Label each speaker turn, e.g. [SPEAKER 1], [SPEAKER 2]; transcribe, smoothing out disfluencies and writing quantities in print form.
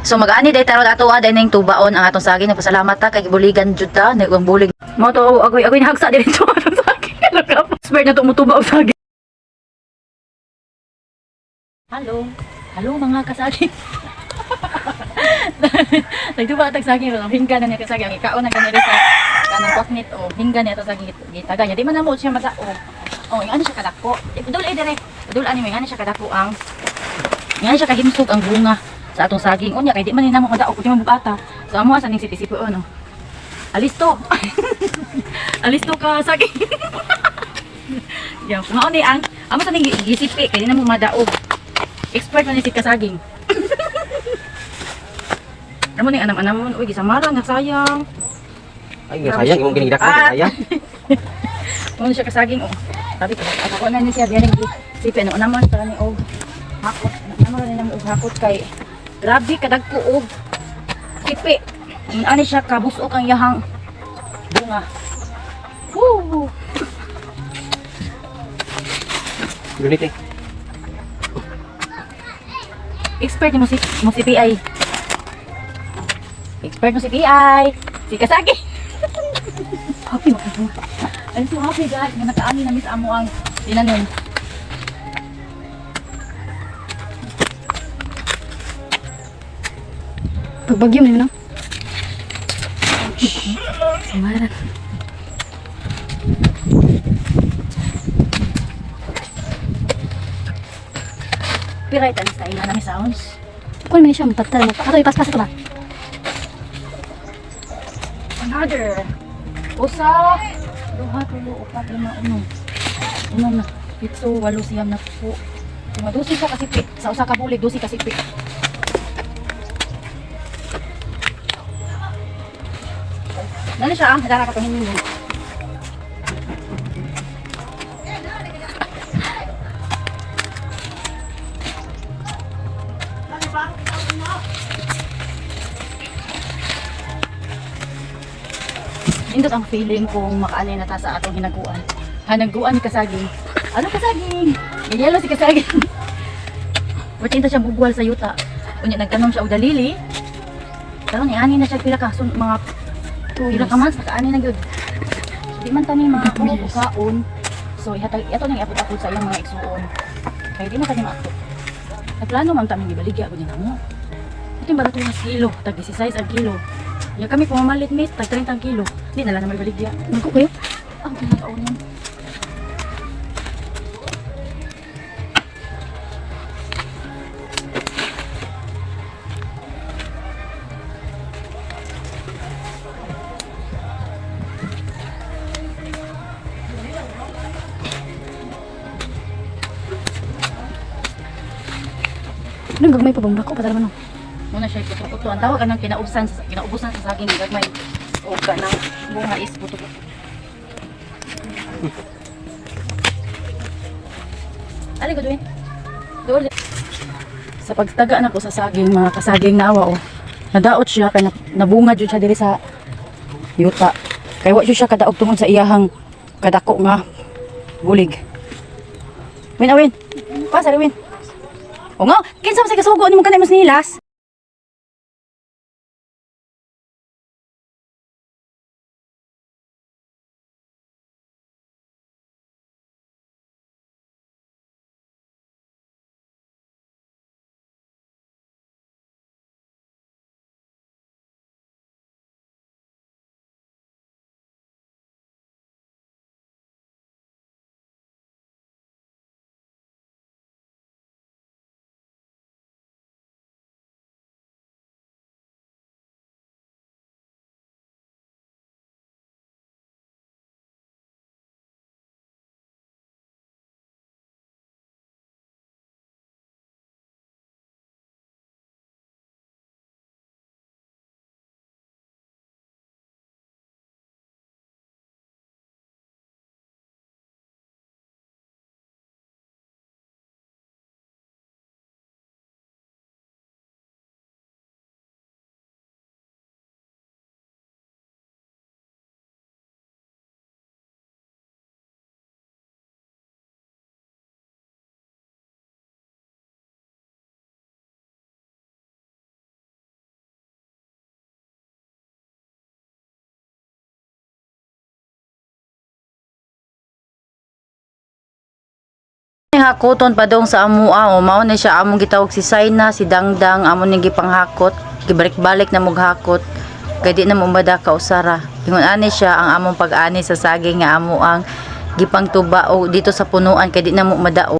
[SPEAKER 1] So mag-ani day taron ato day ning tubaon ang atong saging. Nagpasalamat ta kay gibuligan jud ta nagwang bulig. Mo to agoy agoy nahagsa diri to atong saging. Expert na to motuba og saging. Hello. Hello, mga kasaging. Nagtuba tag saging ron, hingga na niya kasaging. Ang ikaon na ganiri sa kanang kwaknit o hingga niya to saging gitaga niya. Di man namo siya madao. Oh, ingani siya kadako. Dul eh dire. Dul ani mo ingani siya kadako ang ingani siya kahimsog ang bunga sa atong saging. Unya kay di man ni namo kadao kundi man bugata. So amo sa ning sipi-sipi ano. Alis to. Alis to ka saging. Yan, mao ni ang amo sa ning gisipi kay di na mo madaog. Expert man ni si kasaging. Amo ning anam-anamon, uy gisamara na, sayang.
[SPEAKER 2] Ay, nga sayang imong ginigdak ka sayang.
[SPEAKER 1] Mo siya kasaging oh. Sabi ko, ako na ni siya diyan sipi ano naman para ni og hakot. Naman ni namo og hakot kay grabe kadagko og sipi. Ani siya kabusok ang iyahang bunga. Woo!
[SPEAKER 2] Gunit eh.
[SPEAKER 1] Expert ni mo si PI. Expert mo si PI. Si Kasagi. Happy mo. I'm so happy, guys, nga nakaani na mi sa amo ang tinanom.
[SPEAKER 3] Pagbagyo man no? Sumara.
[SPEAKER 1] Piray tanis tayo na nami sounds.
[SPEAKER 3] Kuan man siya mapatal mo. Ato ipaspas ito ba?
[SPEAKER 1] Another. Usa, duha, tulo, upat, lima, unom. Unom na. Pito, walo, siyam na po. Lima, 12 ka kasipi. Sa usa ka bulig, 12 kasipi. Nani siya ah? Dara ka pahingin mo. Indot ang feeling kung makaanay na ta sa atong hinaguan. Hanaguan ni Kasaging. Ano Kasaging? Yellow si Kasaging. Buti siya bugwal sa yuta. Unya nagtanom siya og dalili. Karon niani na siya pila ka sun, mga pila ka months nakaani na gyud. So, di man tani mga og kaon. So ihatag ato nang iapod-apod sa iyang mga igsuon. Kay di man kani maakto. Nagplano man ta ming ibaligya gud namo. Ito yung barato nga kilo, tag 16 ang kilo. Ya kami pumamalit miss, tag 30 ang kilo. Di na lang naman ibaligya.
[SPEAKER 3] Magko kayo?
[SPEAKER 1] Ang pinakaunan.
[SPEAKER 3] Anong gagmay pa bang dako pa man no?
[SPEAKER 1] Muna siya puto-puto. Ang tawag anang kinaubusan sa kinaubusan sa saging gagmay o kanang bunga is puto-puto. Ali ko doon. Doon. Sa pagtaga na ko sa saging, mga kasaging naawa oh. Nadaot siya kay nabunga jud siya diri sa yuta. Kay wa jud siya kadaog tungod sa iyahang kadako nga bulig. Win awin. Pa sa win. O nga, kinsa man sa kasugo nimo kanay mas nilas? hakoton padong sa amua o mao na siya among gitawag si Saina, si Dangdang, amo ning gipanghakot, gibalik-balik na mog hakot. Kay di na mo madaka usara. Ingon ani siya ang among pag-ani sa saging nga amo ang gipangtuba o dito sa punuan kay di na mo madao.